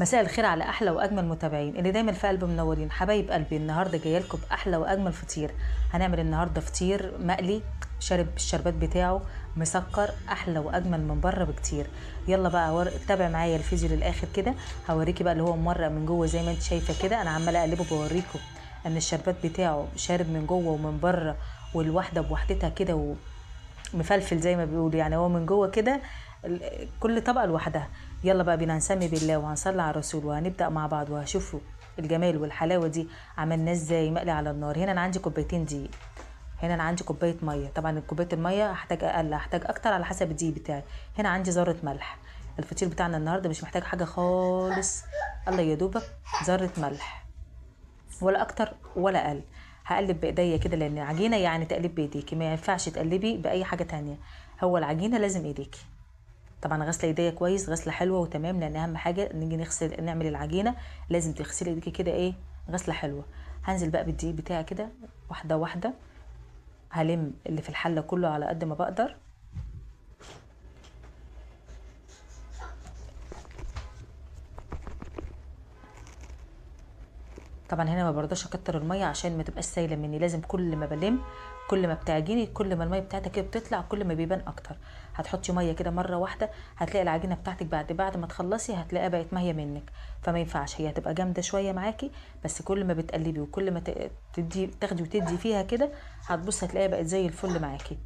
مساء الخير على احلى واجمل متابعين اللي دايما في قلب منورين حبايب قلبي. النهارده جاية لكم باحلى واجمل فطير. هنعمل النهارده فطير مقلي شارب الشربات بتاعه مسكر، احلى واجمل من بره بكتير. يلا بقى تابع معايا الفيديو للاخر كده، هوريكي بقى اللي هو مورق من جوه زي ما انت شايفه كده. انا عماله اقلبه بوريكم ان الشربات بتاعه شارب من جوه ومن بره، والواحده بوحدتها كده ومفلفل زي ما بيقولوا، يعني هو من جوه كده كل طبقه لوحدها. يلا بقى بينا هنسمي بالله وهنصلي على الرسول وهنبدا مع بعض، وهشوفوا الجمال والحلاوه دي عملناه ازاي مقلي على النار. هنا انا عندي كوبايتين دقيق، هنا انا عندي كوباية مية، طبعا كوباية المية هحتاج اقل هحتاج اكتر على حسب الدقيق بتاعي. هنا عندي ذره ملح. الفطير بتاعنا النهارده مش محتاج حاجة خالص، الله يا دوبك ذره ملح ولا اكتر ولا اقل. هقلب بايديا كده لان العجينة يعني تقلب بايديكي، ما ينفعش تقلبي باي حاجة تانية، هو العجينة لازم ايديكي. طبعا غسله ايديا كويس، غسله حلوة وتمام، لان اهم حاجة نيجي نغسل نعمل العجينة لازم تغسلي ايديكي كده ايه غسله حلوة. هنزل بقى بالدقيق بتاعي كده واحدة واحدة، هلم اللي في الحلة كله على قد ما بقدر. طبعا هنا ما برضاش اكتر المية عشان ما تبقاش سايله مني، لازم كل ما بلم كل ما بتعجني كل ما المية بتاعتك كده بتطلع كل ما بيبان اكتر. هتحطي مية كده مرة واحدة هتلاقي العجينة بتاعتك بعد ما تخلصي هتلاقيها بقت مية منك، فما ينفعش، هي هتبقى جامدة شوية معاكي، بس كل ما بتقلبي وكل ما تدي تاخدي وتدي فيها كده هتبص هتلاقيها بقت زي الفل معاكي.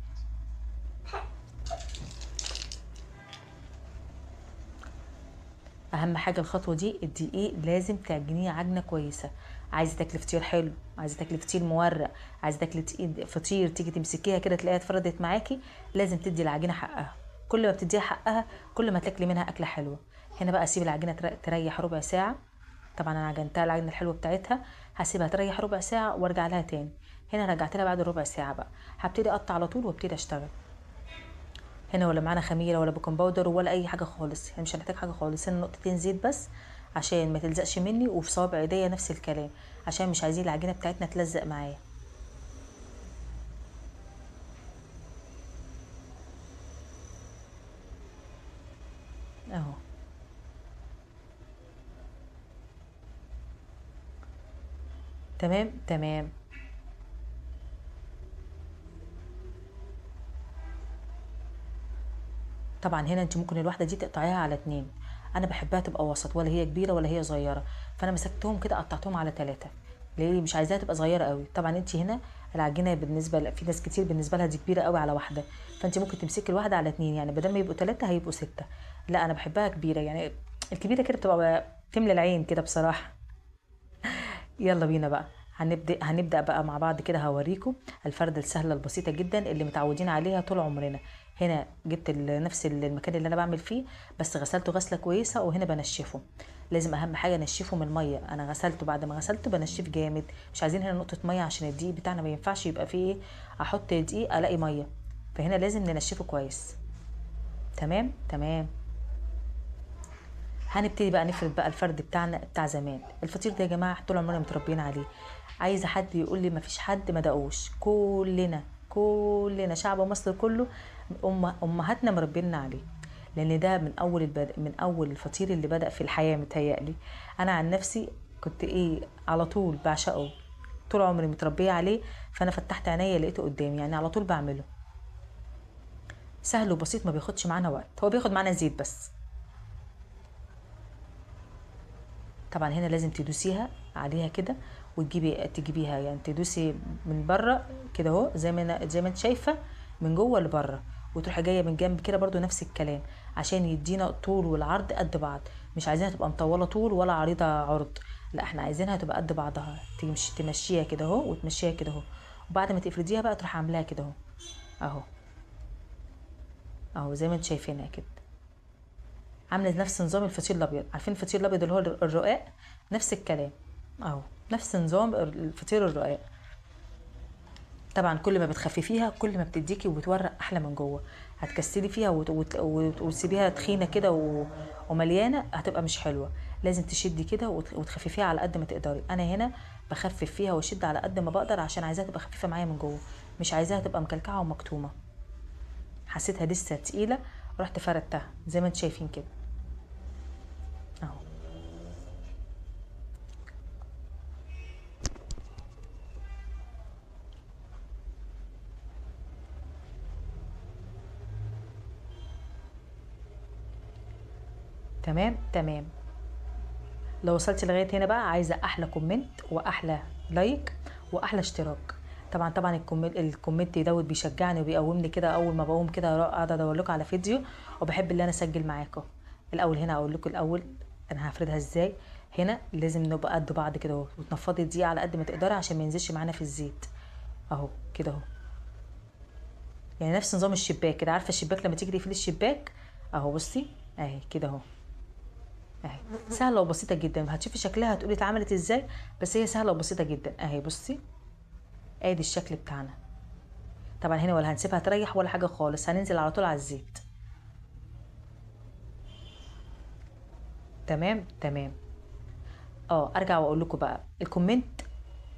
اهم حاجة الخطوة دي الدقيق لازم تعجنيه عجنه كويسة. عايزه تاكلي فطير حلو، عايزه تاكلي فطير مورق، عايزه تاكلي فطير تيجي تمسكيها كده تلاقيها اتفردت معاكي، لازم تدي العجينة حقها. كل ما بتديها حقها كل ما تاكلي منها اكله حلوة. هنا بقى اسيب العجينة تريح ربع ساعة، طبعا انا عجنتها العجينة الحلوة بتاعتها، هسيبها تريح ربع ساعة وارجع لها تاني. هنا رجعت لها بعد ربع ساعة بقى هبتدي اقطع على طول وابتدي اشتغل. هنا ولا معانا خميره ولا baking powder ولا اي حاجة خالص، يعني مش هنحتاج حاجة خالص. هنا نقطتين زيت بس عشان ما تلزقش مني، وفي صوابع ايديا نفس الكلام عشان مش عايزين العجينة بتاعتنا تلزق معايا. اهو تمام تمام. طبعا هنا انت ممكن الواحدة دي تقطعيها على 2، انا بحبها تبقى وسط، ولا هي كبيرة ولا هي صغيرة، فانا مسكتهم كده قطعتهم على 3، ليه مش عايزاها تبقى صغيرة قوي. طبعا انت هنا العجينة بالنسبة في ناس كتير بالنسبة لها دي كبيرة قوي على واحدة، فانت ممكن تمسكي الواحدة على 2، يعني بدل ما يبقوا 3 هيبقوا 6. لا انا بحبها كبيرة، يعني الكبيرة كده بتبقى تملى العين كده بصراحة. يلا بينا بقى هنبدا بقى مع بعض كده. هوريكم الفرده السهلة البسيطة جدا اللي متعودين عليها طول عمرنا. هنا جبت نفس المكان اللي انا بعمل فيه، بس غسلته غسله كويسة، وهنا بنشفه. لازم اهم حاجة نشفه من المية، انا غسلته بعد ما غسلته بنشف جامد، مش عايزين هنا نقطة مية عشان الدقيق بتاعنا ما ينفعش يبقى فيه احط دقيق الاقي مية، فهنا لازم ننشفه كويس. تمام تمام. هنبتدي بقى نفرد بقى الفرد بتاعنا بتاع زمان. الفطير ده يا جماعة طول عمرنا متربيين عليه، عايزه حد يقول لي مفيش حد ما دقوش، كلنا شعب مصر كله امهاتنا مربينا عليه، لان ده من اول من اول الفطير اللي بدا في الحياة. متهيألي انا عن نفسي كنت ايه على طول بعشقه، طول عمري متربيه عليه، فانا فتحت عينيا لقيته قدامي، يعني على طول بعمله. سهل وبسيط، ما بياخدش معانا وقت، هو بياخد معانا زيت بس. طبعا هنا لازم تدوسيها عليها كده وتجيبي تجيبيها، يعني تدوسي من بره كده اهو زي ما انت شايفه من جوه لبره، وتروحي جاية من جنب كده برده نفس الكلام عشان يدينا الطول والعرض قد بعض. مش عايزينها تبقى مطولة طول ولا عريضة عرض، لا احنا عايزينها تبقى قد بعضها. تمشي تمشيها كده اهو وتمشيها كده اهو، وبعد ما تفرديها بقى تروحي عاملاها كده اهو اهو اهو زي ما انت شايفينها كده، عامله نفس نظام الفطير الابيض. عارفين الفطير الابيض اللي هو الرقاق؟ نفس الكلام اهو، نفس نظام الفطير الرقاق. طبعا كل ما بتخففيها كل ما بتديكي وبتورق احلى من جوه. هتكسلي فيها وتسيبيها تخينة كده ومليانة هتبقى مش حلوة، لازم تشدي كده وتخففيها على قد ما تقدري. انا هنا بخفف فيها واشد على قد ما بقدر عشان عايزاها تبقى خفيفة معايا من جوه، مش عايزاها تبقى مكلكعه ومكتومه. حسيتها لسه تقيلة رحت فردتها زي ما انتم شايفين كده اهو. تمام تمام. لو وصلتي لغاية هنا بقى عايزه احلى comment واحلى like واحلى اشتراك. طبعا طبعا ال comment دوت بيشجعني وبيقومني كده، اول ما بقوم كده اقعد ادور لكم على فيديو، وبحب ان انا اسجل معاكم. الاول هنا اقول لكم الاول انا هفردها ازاي. هنا لازم نبقى قد بعض كده اهو، وتنفضي الدقيق على قد ما تقدري عشان ما ينزلش معانا في الزيت اهو كده اهو. يعني نفس نظام الشباك كده، عارفه الشباك لما تيجي تقفلي الشباك اهو، بصي اهي كده اهو اهي. سهلة وبسيطة جدا، هتشوفي شكلها هتقولي اتعملت ازاي، بس هي سهلة وبسيطة جدا اهي. بصي ادي الشكل بتاعنا. طبعا هنا ولا هنسيبها تريح ولا حاجة خالص، هننزل على طول على الزيت. تمام تمام. ارجع واقول لكم بقى ال comment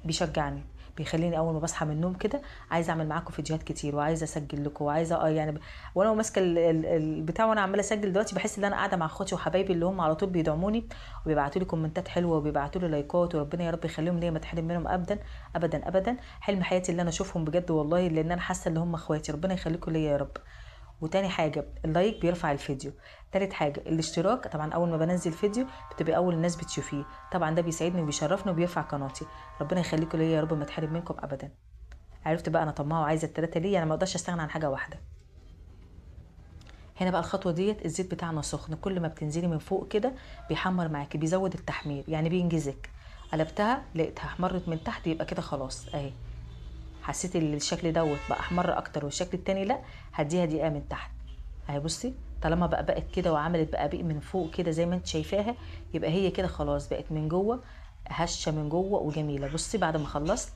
بيشجعني، بيخليني اول ما بصحى من النوم كده عايزه اعمل معاكم فيديوهات كتير، وعايزه اسجل لكم، وعايزه يعني وانا ماسكه البتاع وانا عماله اسجل دلوقتي، بحس ان انا قاعدة مع اخواتي وحبايبي اللي هم على طول بيدعموني وبيبعتوا لي كومنتات حلوة وبيبعتوا لي لايكات، وربنا يا رب يخليهم ليا ما اتحرم منهم ابدا ابدا ابدا. حلم حياتي اللي انا اشوفهم بجد والله، لان انا حاسه ان هم اخواتي، ربنا يخليكم ليا يا رب. وتاني حاجة ال like بيرفع الفيديو. تالت حاجة الاشتراك، طبعا اول ما بنزل فيديو بتبقى اول الناس بتشوفيه، طبعا ده بيسعدني وبيشرفني وبيرفع قناتي. ربنا يخليكم ليا يا رب ما اتحرم منكم ابدا. عرفت بقى انا طماعه وعايزه التلاتة ليه، انا ما اقدرش استغنى عن حاجة واحدة. هنا بقى الخطوة ديت الزيت بتاعنا سخن، كل ما بتنزلي من فوق كده بيحمر معاكي، بيزود التحمير يعني بينجزك. قلبتها لقيتها احمرت من تحت، يبقى كده خلاص اهي. حسيت ان الشكل دوت بقى احمر اكتر والشكل التاني لا، هديها دقيقة من تحت اهي. بصي طالما بقى بقت كده وعملت بقى من فوق كده زي ما انت شايفاها، يبقى هي كده خلاص بقت من جوه هشه من جوه وجميلة. بصي بعد ما خلصت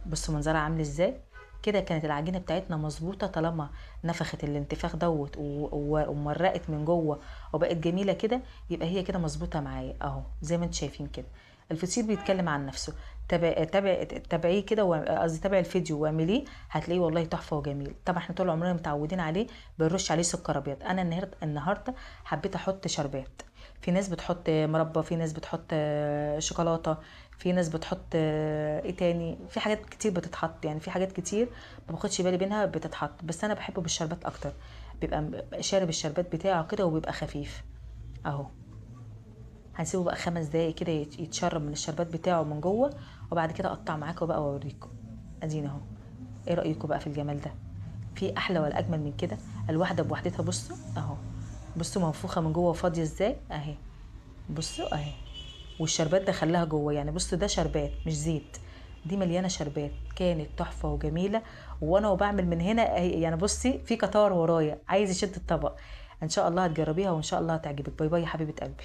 بصوا منظرها عامل ازاي كده. كانت العجينة بتاعتنا مظبوطة، طالما نفخت الانتفاخ دوت ومرقت من جوه وبقت جميلة كده، يبقى هي كده مظبوطة معايا اهو زي ما انتم شايفين كده. الفطير بيتكلم عن نفسه، تابع تابع تابعية كده، قصدي تابعي الفيديو واعمليه، هتلاقيه والله تحفة وجميل. طبعا احنا طول عمرنا متعودين عليه بنرش عليه سكر ابيض. انا النهارده حبيت احط شربات. في ناس بتحط مربى، في ناس بتحط شوكولاتة، في ناس بتحط ايه تاني، في حاجات كتير بتتحط، يعني في حاجات كتير ما باخدش بالي منها بتتحط، بس انا بحبه بالشربات اكتر، بيبقى شارب الشربات بتاعه كده وبيبقى خفيف اهو. هنسيبه بقى 5 دقايق كده يتشرب من الشربات بتاعه من جوه، وبعد كده اقطع معاكم بقى واوريكم. ادينا اهو. ايه رايكم بقى في الجمال ده؟ في احلى ولا اجمل من كده؟ الواحدة بوحدتها بصوا اهو، بصوا منفوخه من جوه وفاضيه ازاي اهي، بصوا اهي، والشربات ده خلاها جوه، يعني بصوا ده شربات مش زيت، دي مليانة شربات، كانت تحفة وجميلة. وانا وبعمل من هنا يعني بصي في قطار ورايا عايز يشد الطبق. ان شاء الله هتجربيها وان شاء الله هتعجبك. bye bye يا حبيبه قلبي.